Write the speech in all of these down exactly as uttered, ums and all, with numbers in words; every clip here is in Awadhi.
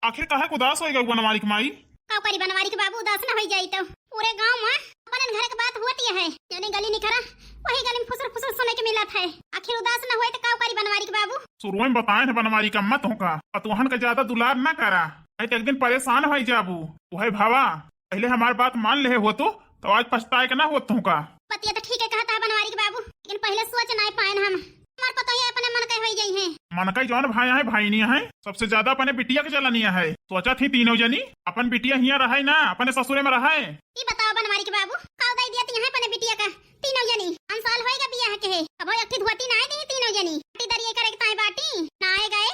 आखिर काहे के उदास होइ गउ बनवारी के माई? का करी बनवारी के बाबू, उदास न होइ जाई तो। पूरे गाँव मा अपनन घर के बात होत ही है, जउने गली निकरा वही गली मा फुसुर फुसुर सुने के मिलत है। आखिर उदास न होए तो का करी बनवारी के बाबू? सुरुए मा बताएन है बनवारी के अम्मा तोहका, पतोहन का ज्यादा दुलार न करा, नहीं तो एक दिन परेसान होइ जाबू। उहै भावा, पहिले हमार बात मान लेहे होतू, तो आज पछताए के न होत तोहका। बतिया तो ठीक है कहत है बनवारी के बाबू, लेकिन पहिले सोच नाहीं पाएन हम। हमार पतोहिया अपने मन के होइ गई है। मन के जौन भाई है, भाई नहीं है, सबसे ज्यादा अपने बिटिया के जलनिया है। सोचत ही तीनों जनी अपन बिटिया हियाँ रहै न, अपने ससुरे मा रहै। ई बतावा बनवारी के बाबू, का दइ दिया तिहाँ अपने बिटिया का? तीनों जनी पाँच साल होइगा बियाह के है, अबहूँ एक ठे धोती नाहीं दिहीं तीनों जनी। पार्टी दरिया करे के ताईं बाटी, नाहीं गए।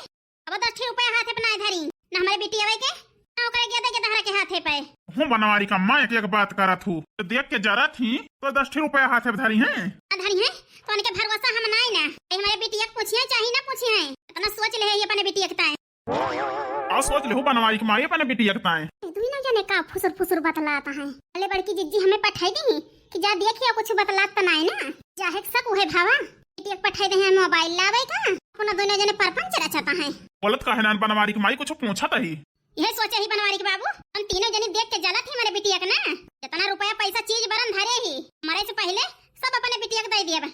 अब दस ठे रुपया हाथे पे नाहीं धरी, न हमरे बिटिया के, न ओकरे गेदे के दहरा के हाथे पे। हूँ बनवारी के अम्मा, एक एक बात करत हू, तो देख के जरत ही तो दस ठे रुपया हाथे पे धरी हैं। न धरी हैं, तो उनके भरोसा हम नाहीं ना। ए, हमरे बिटिया के पूछिए चाहे न पूछिए, इतना सोच लेहे ही अपने बिटिया के ताईं। का सोच लेहू बनवारी के माई अपने बिटिया के ताईं? ए, दुइनो जने का फुसुर फुसुर बतलात हैं। अले बड़की जिज्जी हमें पठाई दिहीं कि जा देखिया कुछ बतलात त नाहीं ना। जाहे के शक उहै भावा, बिटिया के पठाई दिहीं मोबाइल लावे का, अपना दुइनो जने परपंच रचत हैं। बोलत काहे नाहीं बनवारी के माई, कुछ पूछत ही। इहै सोचे ही बनवारी के बाबू, हम तीनों जनी देख के जलत ही हमरे बिटिया के ना, जितना रुपया पैसा चीज बरन धरे ही, मरे से पहिले सब अपने बिटिया के दइ दिया बा।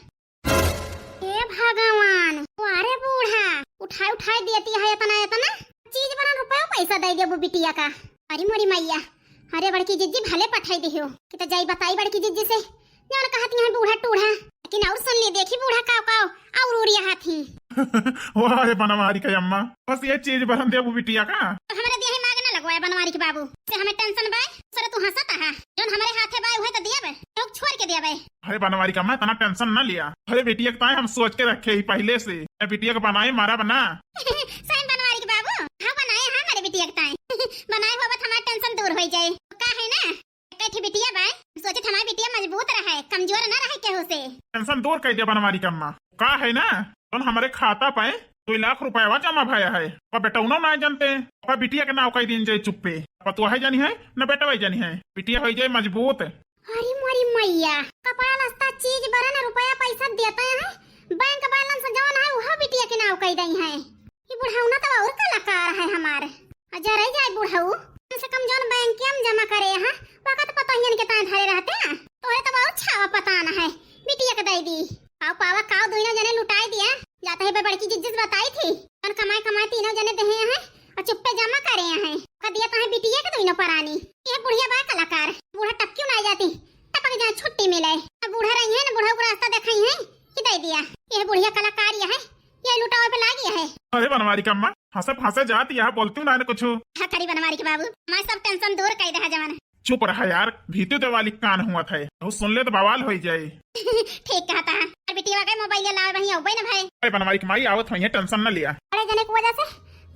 हे भगवान, अरे बूढ़ा, उठाए उठाए देती है इतना इतना चीज बरन रुपया पैसा दइ देबू बिटिया का। अरे मोरी मैया, अरे बड़की जिज्जी भले पठाई दिहियो कि तो जाई बताई बड़की जिज्जी से, जौन कहत ही बूढ़ा टूढ़ा। लेकिन और सुन ली, देखी बूढ़ा काव काव और उरिया हाथी। वाह रे बनवारी के अम्मा, बस ये चीज बरन देबू बिटिया का। तो हमरे दिया ही माग ना लगवाए बनवारी के बाबू, से हमें tension बाय। सर तू हंसत हा, जौन हमरे हाथे बाय उहै तो दिया बे, तो छोड़ के दिया बे। अरे बनवारी के अम्मा, इतना tension ना लिया। अरे बिटिया के ताईं हम सोच के रखे ही पहिले से, ए बिटिया के बनाए मारा बना। सही बनवारी के बाबू, हाँ बनाए हाँ हमारे बिटिया के ताईं। बनाए हो बस हमार tension दूर होइ जाए। का है ना, एक ठे बिटिया बाय, सोचे हमार बिटिया मजबूत रहे, कमजोर ना रहे केहू से। Tension दूर कइ दे बनवारी के अम्मा। का है ना, जौन हमरे खाता पे दुइ लाख रुपया जमा भया है, ओका बेटौनो नाहीं जनते, ओका बिटिया के नाव कइ दीन जाए चुप्पे। पतोहै जनिहैं, न बेटवै जनिहैं, बिटिया होइ जाए मजबूत। अरे मोरी मैया, कपड़ा लत्ता चीज बरन रुपया पैसा देते हैं, bank balance जौन है उहौ बिटिया के नाव कइ दइहैं। ई बुढ़ौना तो और कलाकार है हमार। आ जरे जाए बुढ़ऊ, कम से कम जौन bank में जमा करे हैं, वक्त पतोहियन के ताईं धरे रहते हैं। तोहरे तो बहुत छावा पतान है, बिटिया के दइ दी। आओ पावा काव दुइनो जने लुटाई दिया, जात ही बड़की जिज्जी से बताई थी, जौन कमाए कमाए तीनों जने देहे हैं और चुप्पे जमा करे हैं। का दिया तो है बिटिया के दुइनो परानी। ये बुढ़िया बा कलाकार, बूढ़ा टपकियो ना जाती, टपक जाए छुट्टी मिले। अब बूढ़ा रही है ना, बूढ़ा को रास्ता देखाई है कि दइ दिया। ये बुढ़िया कलाकार यह है, ये लुटावे पे लागी है। अरे बनवारी के अम्मा, हंसे फंसे जात यह बोलती हूँ ना कुछ। हाँ करी बनवारी के बाबू, मैं सब tension दूर कइ दे जवन। चुप रहा यार, भीतू देवाली कान हुआ था, तो सुन ले तो बवाल होइ जाए। ठीक कहता है। और बिटिया के मोबाइल लावे वहीं अउबे ना भाई। अरे बनवारी के माई आवत होइहैं, tension न लिया। बड़े जने की वजह से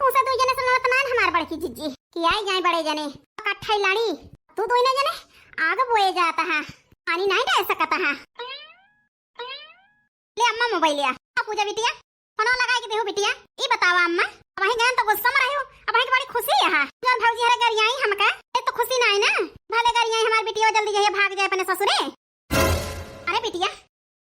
तू से दुइ जने से लड़त ना हमार बड़की जिज्जी। कि आई जाए बड़े जने, कट्ठाई लाड़ी, तू दुइनो जने आग बोए जाता है, पानी नाहीं डाल सकता है। ले अम्मा मोबाइल लिया। आ पूजा बिटिया, फोनो लगाए के देहु बिटिया। ई बतावा अम्मा, अबहीं गएन तो गुस्सा में रह्यो, अबहीं के बड़ी खुशी है। जौन भौजी हरे गरियाई हमका, ए तो खुशी नाहीं ना। भले गरियाई हमार बिटिया जल्दी जइहैं भाग जाए अपने ससुरे। अरे बिटिया,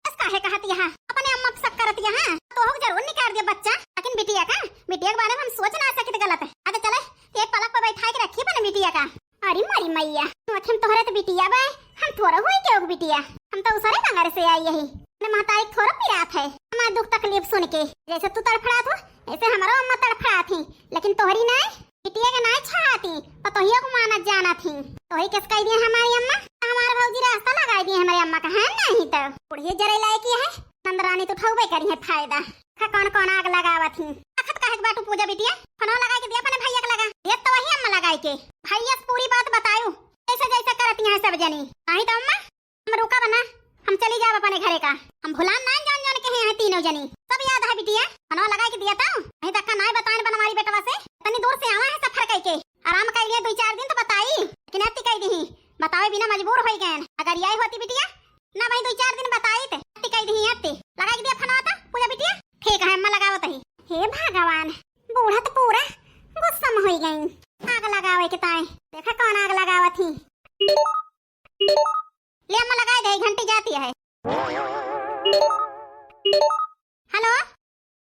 बस काहे कहत यहाँ? अपने अम्मा पे शक करत यहाँ। तोहू के जरूर निकाल दिया बच्चा, लेकिन बिटिया का, बिटिया के बारे में हम सोच ना सकित गलत। अरे चले, एक पलक पे बैठा के रखी अपने बिटिया का। अरे मोरी मैया, आँखी में तोहरे तो बिटिया बा, हम थोड़ा होई के ओक बिटिया, हम तो उसरे नगर से आई यही। अपने महतारी के थोड़ा पिरात है, हमार दुख तकलीफ सुन के, जैसे तू तड़फड़ात हो, ऐसे हमारो अम्मा तड़फड़ात ही, लेकिन तोहरी नाय, बिटिया के नाय छाती, पतोहिया को मानत जानत ही। तोही किस कह दिए हमारी अम्मा, हमारे भौजी रास्ता लगाई दिए हमारे अम्मा का, है नहीं तो बुढ़िया जरे लायक ही है, नंदरानी तो उठावे करी है फायदा। खा कौन कौन आग लगावत ही। अखत काहे के बाटू पूजा बिटिया? फोनो लगाई के दिया अपने भैया के लगा। ये तो वही अम्मा लगाई के। भैया से पूरी बात बतायू। ऐसे जैसे करत यहाँ सब जनी। नहीं तो अम्मा, हम रुका बना। हम चली जाब अपने घरे का। हम भुलान ना जान जान के हैं यहाँ तीनों जनी। सब याद है बिटिया। फोनो लगाई के दिया तो। नहीं तक का नाय बताएन बनवारी बेटवा से। तनी दूर से आवा है सफर कई के। आराम कर लिए दुई चार दिन तो बताई। लेकिन अति कह दी। बतावे बिना मजबूर होई गए। अगर यही होती बिटिया, ना भाई, दुई चार दिन बताई ते, अति कह दी, अति। लगाई दिया फनवा ता, पूजा बिटिया। ठीक है, अम्मा लगावत ही। हे भगवान, बूढ़ा तो पूरा गुस्सा में होई गई। आग लगावे के ताए, देखा कौन आग लगावत ही। ले अम्मा लगाई दे, घंटी जाती है। हेलो।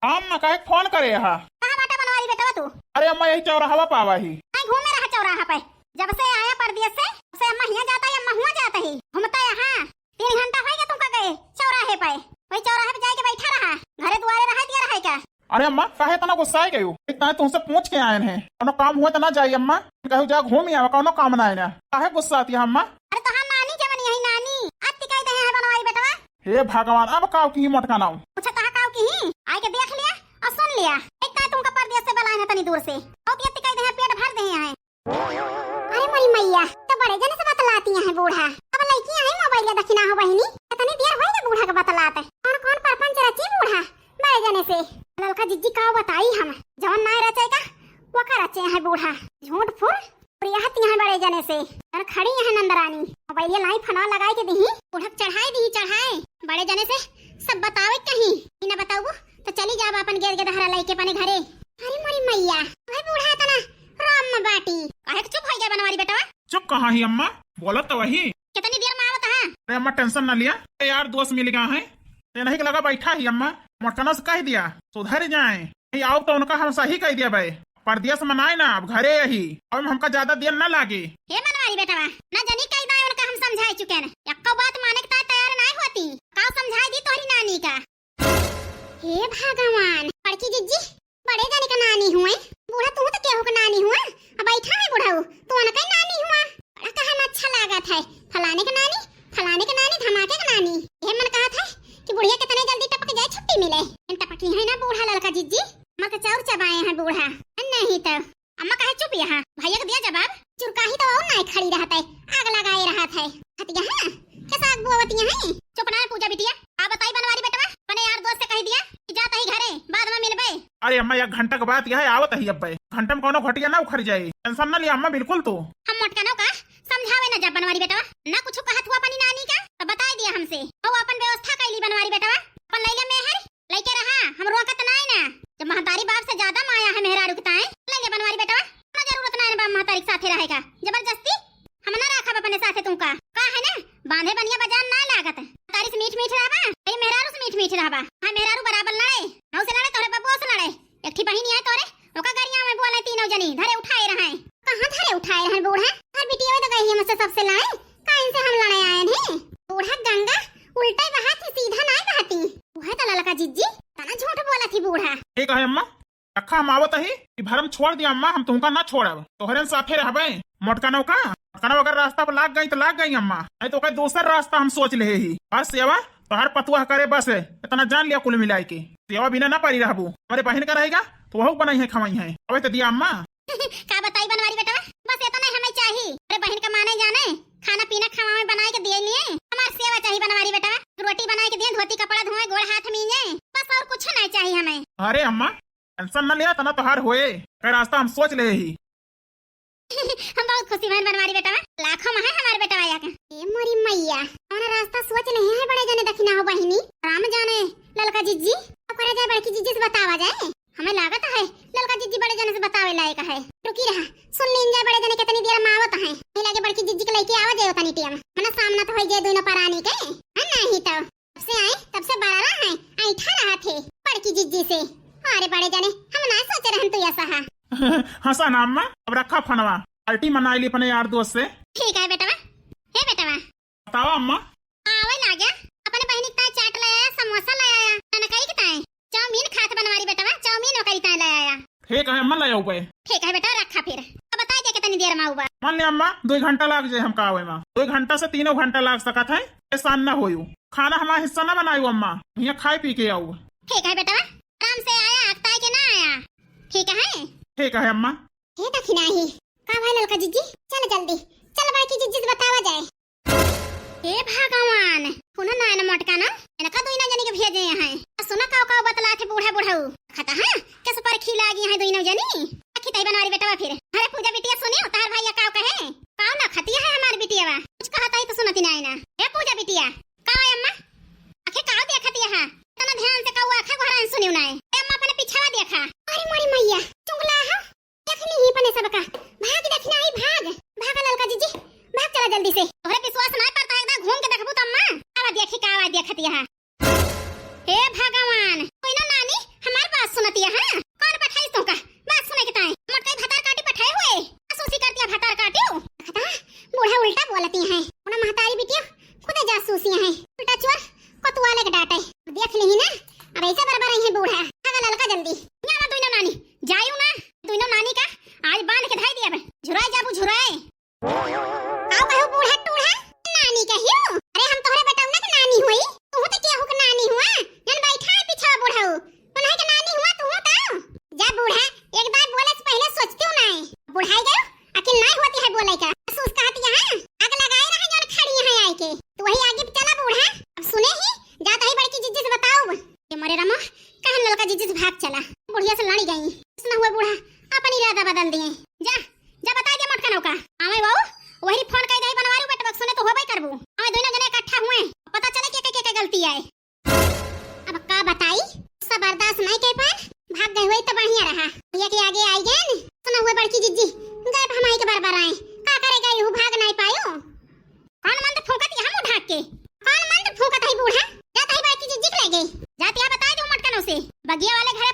अम्मा, काहे फोन करे हा? कहाँ बाटा बनवारी बेटवा तू? अरे अम्मा, यही चौराहवा पे आवा ही। नहीं, घूमे रहा चौराहा पे। जब से आया परदेस से, तब से अम्मा हियाँ जाता ही, अम्मा हुआँ जाता ही। घूमता यहाँ। तीन घंटा होइगा तुमका गए चौराहे पे। वही चौराहे पे जाइके बैठा रहा। घरे दुआरे रहा दिया रहा का? अरे अम्मा, काहे इतना गुस्साए गयू? इतना तुमसे पूछ के आयन है। कौनो काम हुआ तो ना जाई अम्मा? कहू जा घूम आवा, कौनो काम ना आयन। काहे गुस्साती है अम्मा? अरे तोहार नानी जवन यही नानी, अति कह दे है बनवारी बेटवा। हे भगवान, अब काव की मोटका नाऊ। पूछा तहा काव की? आइके देख लिया और सुन लिया। एक तो तुमका परदेस से बुलाए हैं तनी दूर से। बहुत अति कह दे हैं, पेट भर दे हैं। अरे मोरी मैया, तो बड़े जने से बतलाती हैं बूढ़ा। अब लइकी आई मोबाइल या दखिना हो बहिनी। इतनी देर होइगा बूढ़ा के बतलात। कौन कौन परपंच रची बूढ़ा बड़े जने से। ललका जिज्जी का बताई हम, जवन ना रचे का, वो का रचे हैं बूढ़ा। झूठ फूल और यह ती हैं बड़े जने से। और खड़ी हैं नंदरानी, मोबाइल लाई फना लगाई के दही, बूढ़ा के चढ़ाई दही, चढ़ाई। बड़े जने से सब बतावे कहीं, ई ना बताऊ तो चली जाब अपन गेर के दहरा लइके अपने घरे। अरे मोरी मैया, वही बूढ़ा इतना राम में बाटी। काहे के चुप होइगा बनवारी बेटवा? चुप कहाँ ही अम्मा, बोलत तो वही। कितनी देर में आवत है? अरे अम्मा, टेंशन ना लिया, ए यार दोस्त मिल गया है, ते नहीं लगा बैठा ही अम्मा, मोटकना से कह दिया सुधर जाए, नहीं आओ तो उनका हम सही कह दिया भाई, परदेस में नाई ना, अब घरे यही, अब हमका ज्यादा देर ना लागे। हे बनवारी बेटवा, ना जानी कई दाई उनका हम समझाई चुके हैं, एको बात माने के ताई तैयार नाई होती। का समझाई दी तोहरी नानी का? हे भगवान, बड़की जिज्जी, बड़े जाने का नानी हुए। बूढ़ा तू तो केहू का नानी हुआ, अब बैठा है बूढ़ऊ, तू उनका ही नानी हुआ। बड़ा कहे में अच्छा लागत है, फलाने का नानी, फलाने का नानी, धमाके का नानी। ये मन कहत है कि बुढ़िया कितने जल्दी टपक जाए, छुट्टी मिले। इन टपकी है ना बूढ़ा ललका जिज्जी, मत चाउर चबाए हैं बूढ़ा। नहीं तो अम्मा काहे चुप यहाँ? भैया के दिया जवाब। चुरकाही तो और नाई खड़ी रहत है, आग लगाए रहत है। खतिया है, कैसा आग बुआवतिया है? चुप ना है पूजा बिटिया। आ बताई बनवारी बेटवा, अपने यार दोस्त से कह दिया कि जात ही घरे, बाद में मिलबे। अरे अम्मा, एक घंटा के बाद यह है, आवत ही अब्बे। घंटा में कौनो घटिया ना उखड़ जाए, टेंशन ना लिया अम्मा, बिल्कुल तू। हम मोटकनो का समझावे ना जब बनवारी बेटवा, ना कुछ कहत हुआ अपनी नानी का, तो बताई दिया हमसे। वो अपन व्यवस्था कैली बनवारी बेटवा, अपन लैले मेहर लइके रहा, हम रोकत नाई ना। जब महतारी बाप से ज्यादा माया है मेहरारू के ताए, ले ले बनवारी बेटवा, ना जरूरत नाई बा महतारी के साथे रहे का। जबरदस्ती हम ना राखब अपने साथे तुमका। का है ना, बांधे बनिया बजान ना लागत। महतारी से मीठ मीठ रहबा, ए मेहरारू से मीठ मीठ रहबा। हाँ, मेहरारू बराबर लड़े, मऊ से लड़े, तोरे बबुआ से लड़े। एक ठी बहिनी है तोरे, ओका गरिया में बोले तीनों जनी, धरे उठाए रहे। कहाँ धरे उठाए रहन बूढ़ा? हर बिटिया तो गई हमसे सबसे लड़े, का इनसे हम लड़े आए हैं? बूढ़ा गंगा उल्टे बहाती, सीधा नाई बहाती। वह तो ललका जिज्जी, तना झूठ बोला थी बूढ़ा। ठीक है अम्मा, रखा हम आवत ही, ई भरम छोड़ दिया अम्मा, हम तुमका ना छोड़ब, तोहरे साथे रहबे। मोटकनव का, मोटकनव अगर रास्ता पर लाग गई तो लाग गई अम्मा, नहीं तो ओकर दूसर रास्ता हम सोच ले ही। बस सेवा तोहर पतुआ करे बस, इतना जान लिया कुल मिलाई के। सेवा बिना ना पारी रहबू, हमारे बहन का रहेगा तो वहू बनाई है खवाई है। अबे तो दिया अम्मा। का बताई बनवारी बेटवा, बस इतना ही हमें चाही। अरे बहन का माने जाने, खाना पीना खावा में बनाए के दिए लिए, हमार सेवा चाही बनवारी बेटवा। रोटी बनाए के दिए, धोती कपड़ा धोए, गोड़ हाथ मीजे, बस और कुछ नहीं चाही हमें। अरे अम्मा, टेंशन न लिया, तना तोहार होए, का रास्ता हम सोच ले ही। हम बहुत खुशी भइन बनवारी बेटवा, लाखों में है हमार बेटवा या का। ए मोरी मैया, कौन रास्ता सोच ले है बड़े जने दखिना हो बहिनी, राम जाने। ललका जिज्जी, अब करे जाए बड़की जिज्जी से बतावा जाए। हमें लागत है ललका जिज्जी बड़े जने से बतावे लायक है। रुकी रहा, सुन लीन जाए बड़े जने कितनी देर में आवत है। नहीं लगे बड़की जिज्जी के लइके आवा जाए तनी टेम। मना सामना तो होई जाए दोनों परानी के। हाँ, नहीं तो जब से आए तब से बड़ा रहा है, ऐठा रहा थे बड़की जिज्जी से। अरे बड़े जने, हम ना सोचे रहन तू ऐसा है। हंसा ना अम्मा, अब रखा फनवा, पार्टी मनाई ली अपने यार दोस्त से। ठीक है बेटवा, हे बेटवा, बतावा अम्मा। आवे ना गया, अपने बहिनी के ताई चाट ले आया, समोसा ले आया, कनकई के ताई चाउमीन खात बनवारी बेटवा, चाउमीन ओकरी ताई ले आया। ठीक है अम्मा, ले आऊ बे। ठीक है बेटा, रखा फिर। अब बताई दे कितनी देर में आऊबा। मान ले अम्मा, दो घंटा लाग जाए हमका आवे में, दो घंटा से तीनों घंटा लाग सकत है, परेशान ना होयू। खाना हमारा हिस्सा ना बनायू अम्मा, यहाँ खाए पी के आऊ। ठीक है बेटवा, आराम से आया, अकताई के ना आया। ठीक है। ठीक है अम्मा। हे दखिनाही, का भाई ललका जिज्जी, चल जल्दी, चल बड़की जिज्जी से बतावा जाए। हे भगवान, सुना ना, ना मोटका ना, इनका दुइना जनी के भेजे हैं। आ सुना काव काव बतला थे बूढ़ा बुढ़ऊ। खता है, कैसे पर खिला गई है दुइना जनी। आखी तई बनवारी बेटवा फिर। अरे पूजा बिटिया सुनियो, तार भैया काव कहे। काव ना खतिया है हमार बिटिया बा। कुछ कहत आई तो सुनती ना ना। हे पूजा बिटिया, काव है अम्मा? आखे काव देखत यहाँ? तना ध्यान से काव आखे घरा सुनियो ना। ए अम्मा अपने पिछवा देखा। अरे मोरी मैया, चुंगला है। देखनी ही पने सबका। भाग दखिनाही, भाग। भाग ललका जिज्जी, भाग चला जल्दी से। तोहरे विश्वास ना पड़ता है, एकदम घूम के देखबू तो अम्मा। आवा देखी का आवा देखत यहाँ। हे भगवान, कोई ना नानी, हमार बात सुनती है, हाँ? कौन पठाई तुमका? बात सुने के बोलती हैं। उन्हें महतारी बिटिया खुदे जासूसी हैं। उल्टा चोर कोतवाले के डांटे। देख ली ना, अब ऐसे बरबर आई है बूढ़ा। भागा ललका जल्दी। यहाँ ना दुइनो नानी, जायू ना। दुइनो नानी का आज बांध के धाई दिया बे। झुराए जाबू झुराए। आओ कहो बूढ़ा टूढ़ा, नानी कहियो। अरे हम तोहरे बेटौना के नानी हुई, तू तो केहू के नानी हुआ। जन बैठा है पीछे बुढ़ऊ, उन्हीं के नानी हुआ तू तो। जा बूढ़ा, एक बार बोले से पहले सोचती हूँ ना। बुढ़ाई गयो, अकिल नहीं होती है बोले का। सूस कहती है, आग लगाए रहे जन खड़ी है आई के। तू वही आगे चला बूढ़ा। अब सुने ही, जाता ही बड़की जिज्जी से बताओ। ए मोरे रामा, कहन ललका जिज्जी से भाग चला। बुढ़िया से लड़ी गई। सुना हुआ बूढ़ा, अपन इरादा बदल दिए। जा, जा बताई दे मोटका नौका। आवे बाऊ, वही फोन कई दे बनवारू बेटवा के, सुने तो होबे करबू। आवे दोनों जने इकट्ठा हुए, पता चले के के, के, के गलती आए। अब का बताई, सब बर्दाश्त नहीं कर पाए, भाग गए हुए तो बढ़िया रहा। भैया के आगे आई गए न, सुना हुआ बड़की जिज्जी, गए हमाई के बरबर आए। का करे गई हूँ, भाग नहीं पायो। कौन मंद फूंकत यहाँ मुंह ढाक के? कौन मंद फूंकत है बूढ़ा? जात है बड़की जिज्जी के लगे। जात यहाँ बताई दे मोटकनों से। बगिया वाले घरे